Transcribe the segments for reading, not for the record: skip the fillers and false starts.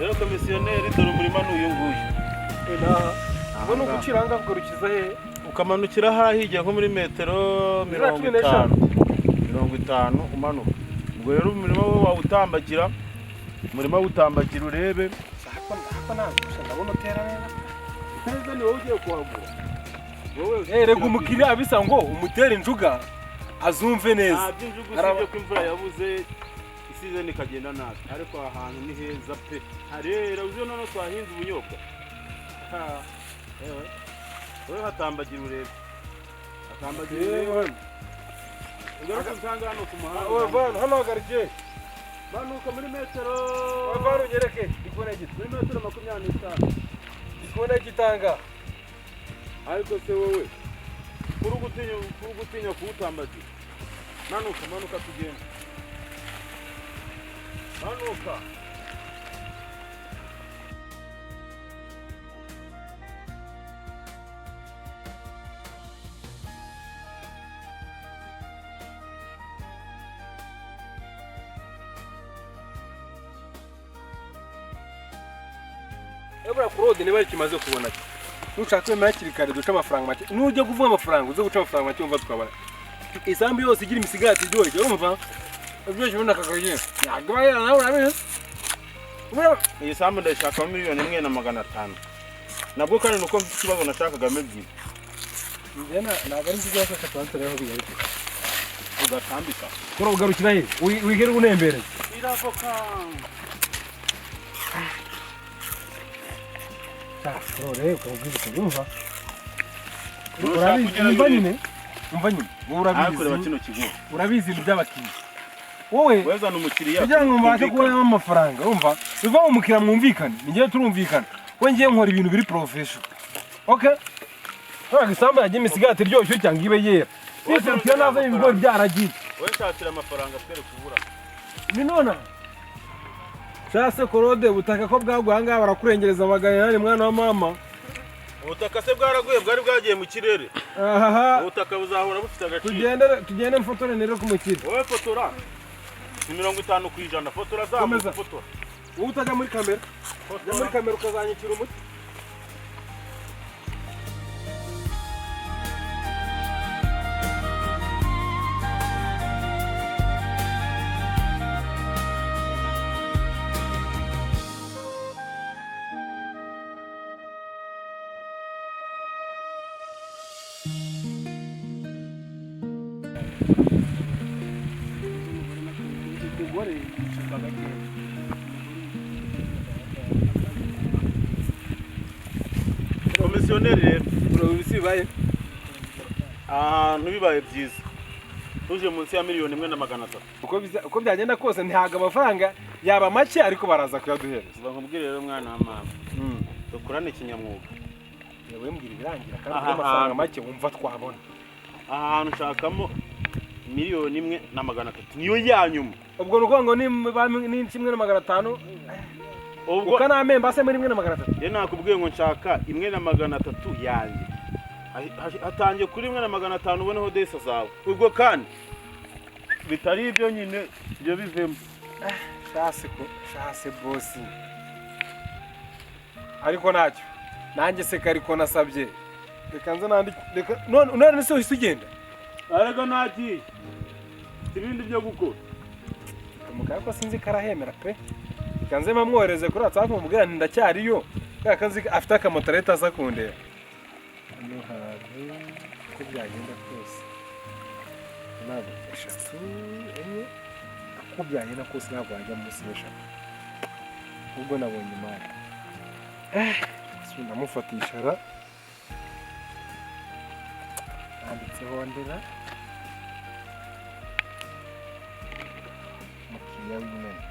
Rero komisiyoneri, dore umurima ni uyu nguyu. Ubwo ni ugucira ahangaha ugarukiza hehe? Ukamanukira hariya hirya nko muri metero mirongo cumi n'eshanu. itanu, 50 umanuka. Ubwo rero umurima wo wawutambagira, umurima wawutambagira urebe. Ariko ntabwo ndabona utera neza. Neza, ni wowe ugiye kuhagura wowe. Rega umukiriya bisa ngo umutere injuga azumve neza. Nta by'injugu, usibye ko imvura yabuze isizeni ikagenda nabi, ariko aha hantu ni heza pe, harera. Uzi noneho twahinze ubunyobwa. Ha, ewe wowe hatambagira urebe, hatambagira urebe, ugaruke usanga hano ku muhanda. Hano hagarikiye. Manuka muri metero Wavana unyereke ndikubona igiti. Muri metero 25. Ndikubona igitanga. Ariko se wowe kuri ugutinya kuwutambagira? Manuka, manuka tugende, manuka. Ebura kurode niba kimaze kubona cyo. Nushaka kwemera hakiri kare duce amafaranga make. Nujya kuvuga amafaranga uze guca amafaranga make, wumva twabona. Isambu yose igira imisigati iryoshye, urumva? Iryoshye ubona akakaye. Ntabwo nawe urabizi. Iyi sambu ndayishakamo 1,500,000, nabwo kandi nuko mfite ikibazo, nashakagamo ebyiri. Njye ntabwo ari nziza yose twantoreho bigarutse. Ugatambika. Kuri ugarukira he? Wigere unembereye. Iravoka. Rore ukabwira ukumva. Urashaka Urabizi kugerageza umva nyine. Umva nyine. Wowe ariko reba urabizi. Kino kigo. Urabizi ibintu by'abakiriya. Wowe wezana umukiriya kugira ngo mbashe twumvikane. kubonamo amafaranga, urumva biva mu mukiriya mwumvikane, ni njyewe turumvikana, we ngiye nkora ibintu biri professional, okay? Ntabwo isambu yagiye imisigati iryoshye cyangwa ibe yera niserukira nazanye ibigori byaragiye. Wowe nshakira amafaranga twere kubura. Ni nona shase korode ubutaka ko bwaguye ahangaha barakurengereza 800, mwana wa mama. Ubutaka se bwaraguye? Bwari bwagiye mu kirere. Ahaha. Ubutaka buzahora bufite agaciro. Tugende, tugende mfotore nere ku mukiriya. Wowe fotora, ni 50%, fotora. Komeza. Zamuka, fotora. Wowe utajya muri kamera, jya muri Fotora. kamera ukazanyikira umuti. Umugore yicirwa gakeya. Komisiyoneri rero. Urabona bibaye. Ahantu bibaye byiza tuje munsi ya 1,300,000. Uko byagenda kose ntabwo amafaranga yaba make, ariko baraza kuyaduhereza. Uva nkubwire rero, mwana wa mama, dukorane kinyamwuga. Yewe, mbwira ibirangira kandi Aha amafaranga hantu. make wumva twabona. Aha hantu nshakamo 1,300,000, niyo ya nyuma. Ubwo ni ukuvuga ngo ni 1,500. Ubwo Ukanamemba se muri 1,300? Njye nakubwiye ngo nshaka 1,300 yanjye. Hatangiye kuri 1,500 uboneho desa zawe. Ubwo kandi bitari ibyo nyine, ibyo bivemo. Shase ko shase bosi, ariko ntacyo nanjye se kariko nasabye, reka nze nandike, reka none se uhise ugenda? Ariko nagiye ibindi byo gukora. Umugabo ko sinzi ko arahemera pe, reka nze mpamwohereze kuri WhatsApp mubwira nti ndacyariyo, kubera ko nzi ko afite akamoto leta aza kundeba. Hano hantu uko byagenda kose ntabwo eshatu, enye, uko byagenda kose ntabwo wajya munsi y'eshatu. Ubwo nabonye imari, ndamufatisha ra handitseho ndera umukiriya w'imena.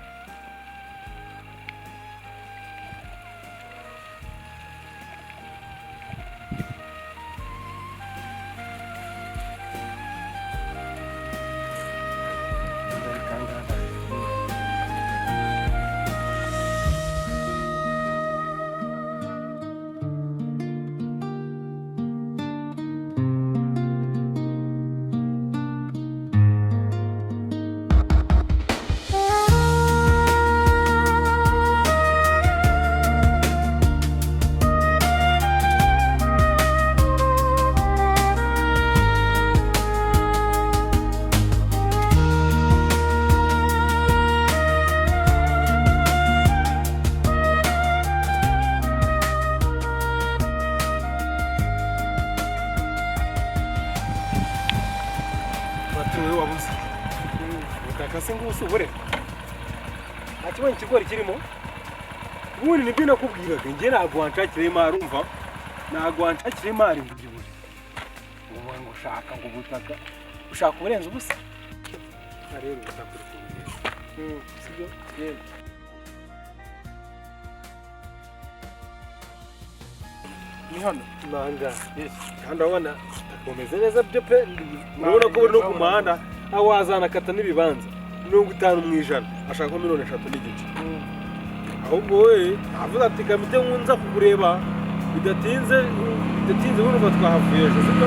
Wowe wabuze ubutaka se ngubu ubure nta kibonye ikigori kirimo. Ubundi nibyo nakubwiraga, njye ntabwo wanshakira imari, umva, ntabwo wanshakira imari ngo ugibure ngo ngo ushaka ngo ubutaka, ushaka uburenze ubusa. Aha rero ubutaka uri kubureba, sibyo? Yego. Ni hano. Nanga. Yes. Kandi urabona bumeze neza byo pe. Urabona ko buri no ku muhanda, aho wazanakata n'ibibanza 50%, ashaka ko 3.5 miliyoni. Ahubwo wowe avuze ati kamite nkunza kukureba bidatinze, bidatinze. Urumva twahavuye ejo, sibyo?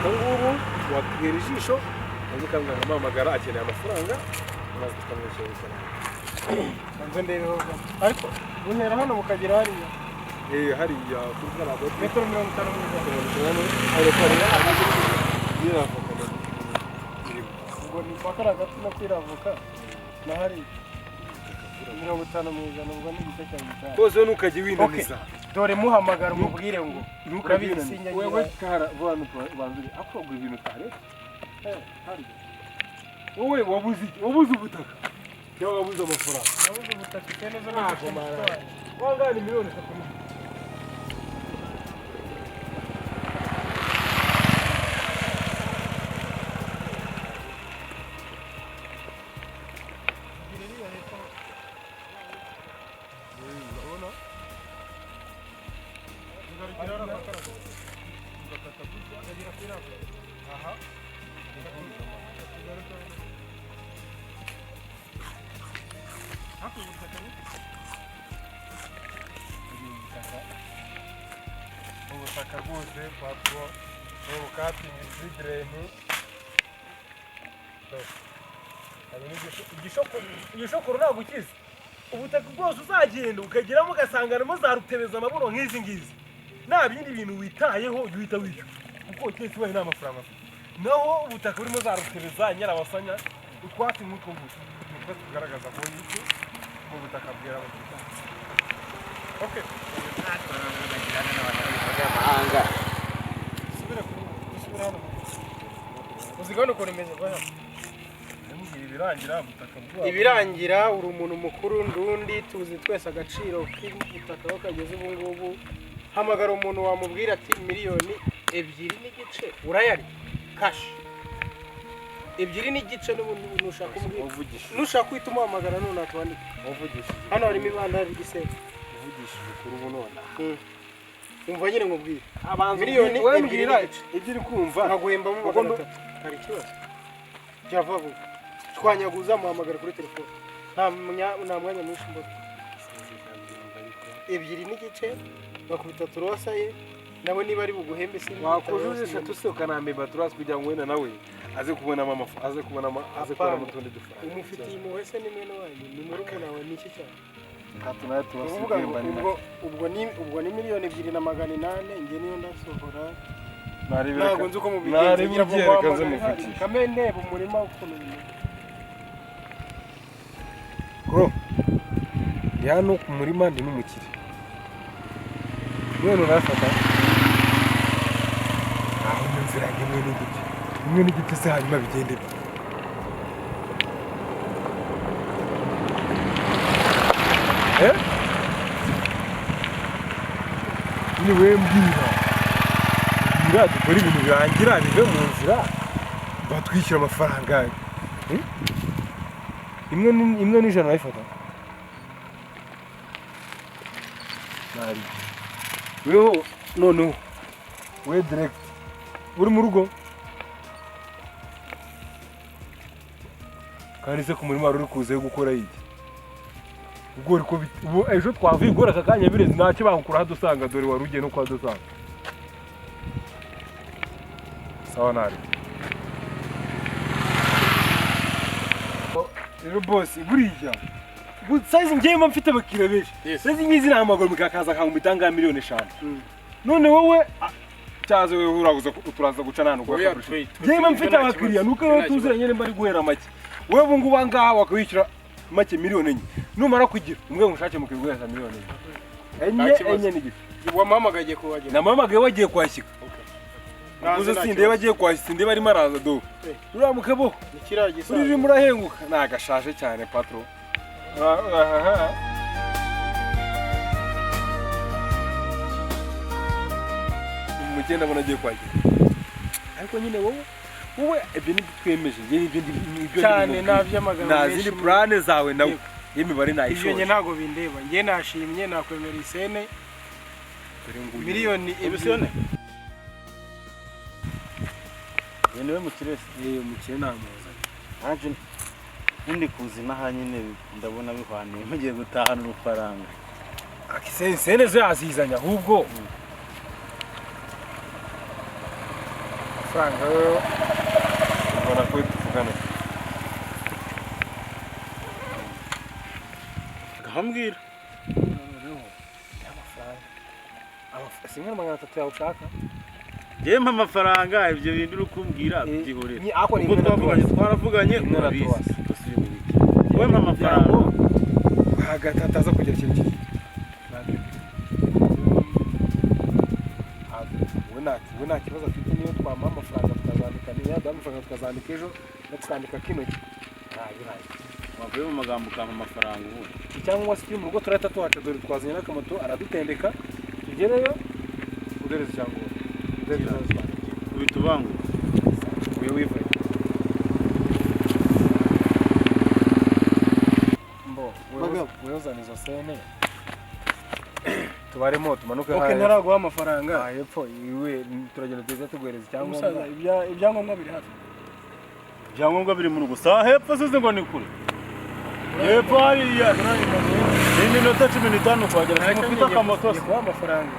Ubu ngubu wakubwira ijisho ubundi ukambwira nkamuhamagara, akeneye amafaranga, maze tukamwishyura amafaranga. Nze ndebeho gato. Ariko buhera hano bukagera hariya? Eh, hariya kuri kariya gati. Metero 50%. Ubwo ni kwa kariya gati no kwiravuka na hariya 50%, ubwo ni igice cya gitari. Rwose ntukajye winaniza. Dore muhamagara umubwire ngo Ntukajye urabizi winaniza. sinjya Wewe ngira kara vuba banzuri akogwa ibintu utaretse. Harya wowe wabuze iki? Wabuze ubutaka cyangwa wabuze amafaranga? Nabuze ubutaka, icyenda zo Ntabwo mara wangana 3.5 miliyoni. Ubutaka rwose twatwo ni ubukatingi sidireni. Igishokoro ntabwo ukizi. Ubutaka bwose uzagenda ukageramo ugasanganamo za rutebeza amabuno nk'izi ngizi, nta bindi bintu witayeho, ujya uhita wishyura kuko keretse ubaye nta mafaranga afite. Naho ubutaka burimo za rutebeza, nyarabasanya, utwatsi nk'utwo ngutwo ni utwatsi tugaragaza ko yuko mu butaka bwera mu gihe. Okay. Abanyamahanga. Dusubire kuri, dusubire hano. Uzi gahunda ukuntu imeze rwa hano? Ndamubwira ibirangira ubutaka bwabo. Ibirangira, uri umuntu mukuru ndundi, tuzi twese agaciro k'ubutaka aho kageze ubu ngubu. Hamagara umuntu wamubwira ati 2.5 miliyoni urayarya cash, 2.5 n'ubundi nushaka umubwira. Wavugishije Nushaka uhita umuhamagara none atwandike. Wavugishije Hano harimo ibanda ry'igisenge. Uvugishije ukuri ubu none. Umva nyine nkubwire. Abanza Miliyoni wowe ebyiri mbwira n'igice. Ibyo uri kumva. Nkaguhembamo Kuko 300, hari ikibazo? Byava vuba, shwanyaguza, muhamagara kuri telefone, nta mwanya mwinshi mbona. 2.5 bakubita turosa ye nawe niba ari buguhembe si Wakujuje eshatu se ukanamemba turazi kugira ngo wenda nawe aze kubonamo amafu, aze kubonamo utundi dufaranga. Umufitiye impuhwe se? Ni mwene wanyu, ni murumuna wawe, ni iki cyane? Hato nawe Ni ukuvuga ngo tubasigaye. ubwo ni 2,800,000, njye niyo ndasohora. Ntabwo Ntabwo nzi uko mubigenza. Nari Ngira ngo bubyereka nze muhamagare hari. muvugishe. Kame ndeba umurima ukuntu bimeze. Bro, ndi hano ku murima, ndi n'umukire none urafata aho nyumvira ngo 1.5, 1.5 se, hanyuma bigende bite? Eh? Nyine we mbwira, mbwira dukore ibintu birangira bive mu nzira, batwishyura amafaranga. Eh? 1.1 urayifata nabi. Weho noneho we direct uri mu rugo, kandi se ku murima wari uri kuzeyo gukora iki? Ubwo uri ko ubu ejo twavuye gukora aka kanya bireze ntacyo bankura hadusanga. Dore wari ugiye no kuhadusanga. Sawa, nabi rero boss, buriya size ngewe mba mfite abakiriya benshi. Size ngizi nahamagara mukakaza akankubita ngaha 5 miliyoni none wowe cyaze wowe uraguza turaza guca nta nubwo. Oya, Ngewe mba mfite abakiriya nuko rero tuziranye, nimba ari guhera make, wowe ubu ngubu aha ngaha wakwishyura make 4 miliyoni, numara kugira umwe ngushake mukiguhereza 4 miliyoni, Nta kibazo. 4.5. Wamuhamagaye agiye kuhagera? Namuhamagaye, wagiye kuhashyika. Uze sindeba agiye kwa sindeba arimo araza do. Uriya mugabo Ni kiriya gisaza. Urimo urahenguka. Nagashaje cyane patro. Umugenda abona agiye kwagira. Ariko nyine wowe ibyo ntibitwemeje njye ibyo ibyo cyane naby'amagambo nta zindi plane zawe nawe y'imibare Ibyo njye nayishoje. ntabwo bindeba. Njye nashimye nakwemera isene miliyoni 2. Komisiyone. Uyu niwe mukire se? Umukire namuzanye. Nanjye ndi kuza inaha nyine ndabona bihwaniye mugiye gutahana urufaranga. Sene zo yazizanye ahubwo. Amafaranga yo ubona ko tuvugana. Ngahambwira. Noneho amafaranga. Simwe 300 yawe ushaka? Njyewe mpa amafaranga ibyo bintu uri kumbwira byihorere. Ako ni Ubwo twaravuganye urabizi. Wowe mpa amafaranga. Hagati ataza kugira ikintu kibi. We nta kibazo afite niyo twamuha amafaranga tukazandika, niyo yaduha amafaranga tukazandika ejo no tukandika kino ntabiraye. Wavuye mu magambo ukampa amafaranga ubundi. Icyangombwa se kiri mu rugo turahita tuhaca, dore twazanye n'akamoto aradutendeka tugereyo udereze icyangombwa. Ubita ubanguka. Uyu wivuye. Mbo, wewe uzana izo sene. Tubaremo tumanuke Okay, ntaraguha amafaranga. Hepfo iwe turagenda tuza tuguhereza icyangombwa. Umusaza ibyangombwa biri hafi. Ibyangombwa biri mu rugo. Sa hepfo size ngo ni kure. Hepfo hariya. Ni iminota 15 kuhagera. Simufite akamoto se. Kuba amafaranga.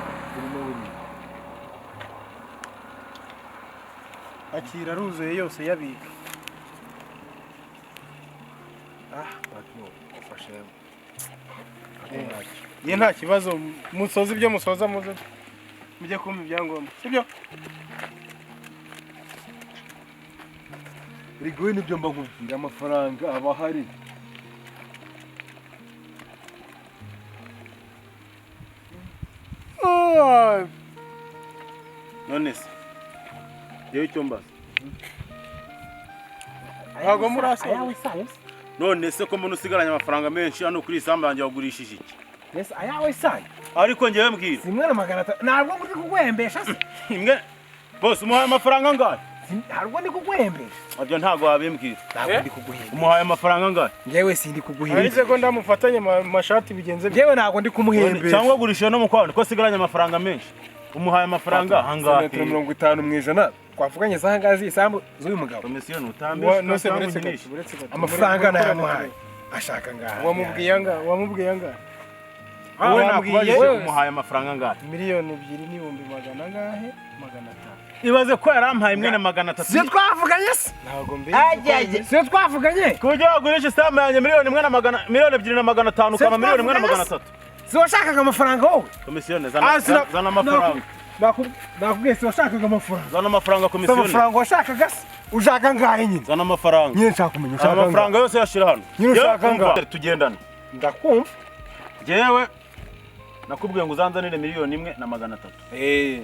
Akira aruzuye yose yabika. Ufashe. Ye nta kibazo musoza ibyo musoza muze mujye kumpa ibyangombwa sibyo? Rigoye nibyo mba nkubwira amafaranga aba ahari. None se yewe icyo mbaza ntabwo murasoza. None se ko mbona usigaranye amafaranga menshi hano kuri isambu yanjye wagurishije iki? Yes, ayawe sayo. Ariko ngewe mbwira. Simwe na 500 ntabwo ndi kuguhembesha se. Imwe bose umuhaye amafaranga angahe? Ntabwo ndi kuguhembesha. Ibyo ntabwo wabimbwira. Ntabwo ndi kuguhembesha. Umuhaye amafaranga angahe? Ngewe sindi kuguhembesha. Arize ko ndamufatanye mashati bigenze. Ngewe ntabwo ndi kumuhembesha. Cyangwa gurisha no mukwano ko sigaranye amafaranga menshi. Umuhaye amafaranga angahe? 50 mu ijana. Twavuganye za hangazi isambu z'uyu mugabo. Komisiyo nutambesha. No se buretse gato. Amafaranga nayamuhaye. Ashaka ngaha. Wamubwiye anga, wamubwiye anga. Wowe nakubajije umuhaye amafaranga angahe? Miliyoni 2 n'ibihumbi 500 angahe? 500. Ibaze ko yarampaye 1 na 300. Siyo twavuganye se? Ntabwo mbizi. Siyo twavuganye? Ku buryo wagurisha isambu yanjye miliyoni 2 na 500 ukaba miliyoni 1 na 300. Si washakaga amafaranga wowe? Komisiyone zana amafaranga. Nakubwiye si washakaga amafaranga. Zana amafaranga komisiyone. Amafaranga washakaga se? Ushaka angahe nyine? Zana amafaranga. Nyine nshaka kumenya ushaka angahe. Amafaranga yose yashira hano. Nyine ushaka angahe? Tugendane. Ndakumva. Jewe nakubwiye ngo uzanzanire miliyoni 1 na 300.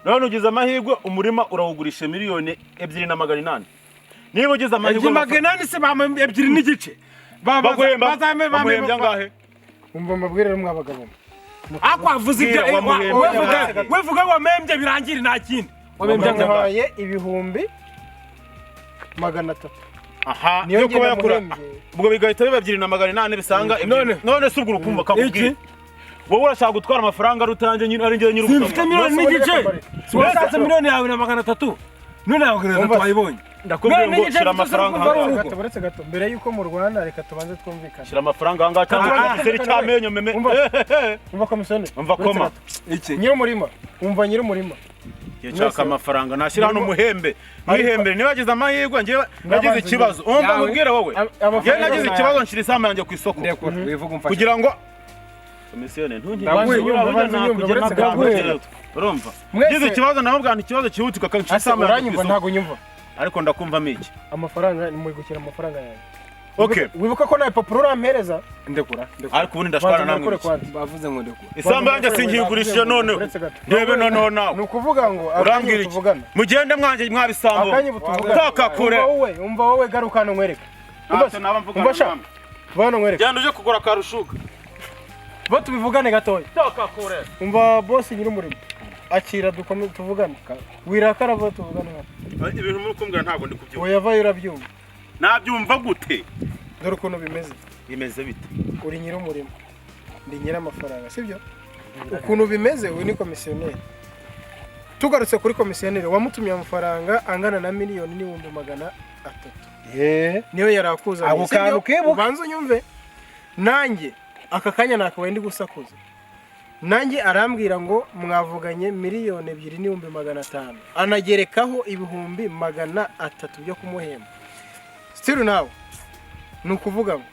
None ugize amahirwe umurima urawugurisha miliyoni 2 na 800. Niba ugize amahirwe 800 se bama 2.5. Baguhemba angahe? Umva mbabwire rumwe abagabo. Ako avuze ibyo wevuga wamembye birangire nta kindi. Wamembye angahe? 300,000. Aha, niyo kuba yakura. Ubwo bigahita biba 2 na 800 bisanga. None se ubwo urukumva kakubwira. Wowe urashaka gutwara amafaranga rutange nyine ari ngiye nyiri ubutaka. Simfite miliyoni n'igice. Washatse miliyoni yawe na 300. None yawe 300 wayibonye. Ndakubwiye ngo shira amafaranga hano. Buretse gato mbere yuko mu Rwanda reka tubanze twumvikane. Shira amafaranga hanga cyangwa igiseri cy'amenyo meme. Umva komisiyone. Umva koma. Iki? Nyiri umurima. Umva nyiri umurima. Nshaka amafaranga nashyira hano umuhembe. Mwihembe niba yagize amahirwe ngiye nagize ikibazo. Umva nkubwire wowe. Ngiye nagize ikibazo nshira isambu yanjye ku isoko. Kugira ngo komisiyone ntunge. Urumva. Ngize ikibazo nawe bwana ikibazo cyihutirwa kanshira isambu yanjye ku isoko. Ntago nyumva. Ariko ndakumvamo iki? Amafaranga ni muri gukira amafaranga yanjye. Okay. Wibuka ko nawe papuro urampereza. Ndekura, ndekura. Ariko ubundi ndashwana Banza namwe murekure iki? kwanza. Bavuze ngo ndekura. Isambu yanjye sinkiyigurishije noneho. Uretse gato. Ndebe noneho nawe. Ni ukuvuga ngo akanya Urambwira iki? tuvugana. Mugende mwanjye mwabisambo. Akanya ubu tuvugana. Toka kure. Umva wowe, umva wowe, garuka hano nkwereke. Ntacyo naba mvugana Umva sha. namwe. Va hano nkwereke. Genda uje kugura karushuka. Bo tubivugane gatoya. Toka kure. Umva boss nyir'umurimo. Akira dukomeze tuvugane. Wirakara vuba tuvugane hano. Ibintu muri kumbwira ntabwo ndi kubyumva. Oya vayo urabyumva. Nabyumva gute? Dore ukuntu bimeze. Bimeze bite? Uri nyir'umurimo. Ndi nyir'amafaranga, sibyo? Ukuntu bimeze uyu ni komisiyoneri. Tugarutse kuri komisiyoneri wamutumye amafaranga angana na 1,300,000. Eh. Niyo yarakuzanye. Ako sibyo? kantu kibuka. Ubanza unyumve. Nanjye aka kanya nakabaye ndi gusakuza. Nanjye arambwira ngo mwavuganye 2,500,000. Anagerekaho 300,000 byo kumuhemba. Still nawe ni ukuvuga ngo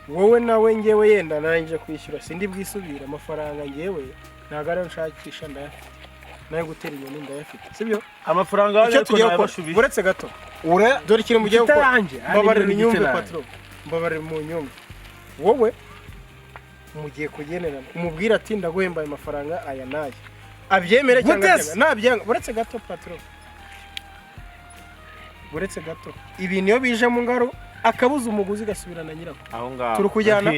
wowe nawe ngewe yenda narangije kwishyura sindi bwisubira amafaranga ngewe ntabwo ariyo nshakisha ndayafite. Nayo gutera inyoni ndayafite. Sibyo? Amafaranga Icyo tugiye gukora uretse gato. Ure Dore ikintu mugiye gukora. Ikitaranje, Mbabarira unyumve igice patro. Mbabarira mu nyumve. Wowe mugiye kugenerana. Umubwira ati ndaguhemba ayo mafaranga aya n'aya. Abyemere cyangwa Gute se? abyanga. Nabyanga uretse gato patro. Uretse gato. Ibintu iyo bije mu ngaro akabuza umuguzi gasubirana nyirako. Aho ngaho. Turi kujyana.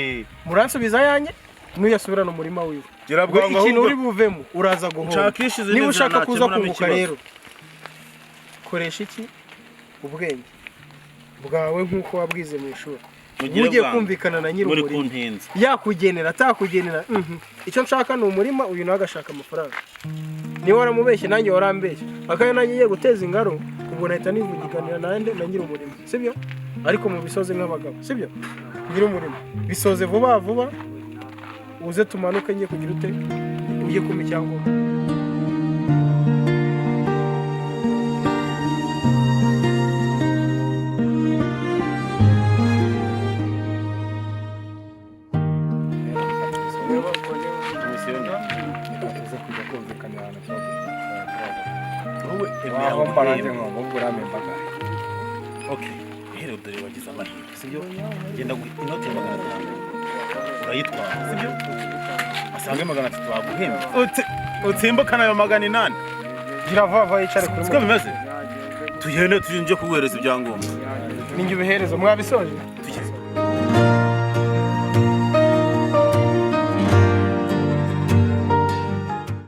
Muransubiza ayanjye nuyasubirana umurima wiwe. Gira bwangu Ikintu uri ahubwo. buvemo uraza guhomba. Nshakisha izindi Niba nzira ushaka kuza nakemuramo kunguka ikibazo. rero koresha iki ubwenge bwawe nk'uko wabwize mu ishuri. Mugire Ugiye bwangu. kumvikana na Muri nyir'umurima kuntinza. yakugenera atakugenera, icyo nshaka ni umurima, uyu nawe agashaka amafaranga. Niba waramubeshye nanjye warambeshye, akanya nanjye ngiye guteza ingaro ubwo nahita nivugiganira nande na nyir'umurima, sibyo? Ariko mubisoze nk'abagabo, sibyo? Nyir'umurima bisoze vuba vuba, uze tumanuke ngiye kugira ute ujye kumpa icyangombwa. Tuze kujya kumvikana ahantu turaza. Wowe emera Waho mbarange nguhembe. nkombo uramembaga. Okay. Rero dore wagize amahirwe, sibyo? Genda inoti ya 500. Urayitwara, sibyo? Asange 300 baguhembe. Utsimbukana ayo 800. Gira vuba vuba yicare kuri Siko moto. bimeze? Tugende tujye kuguhereza ibyangombwa. Ninjye ubihereza mwabisoje. Tugeze.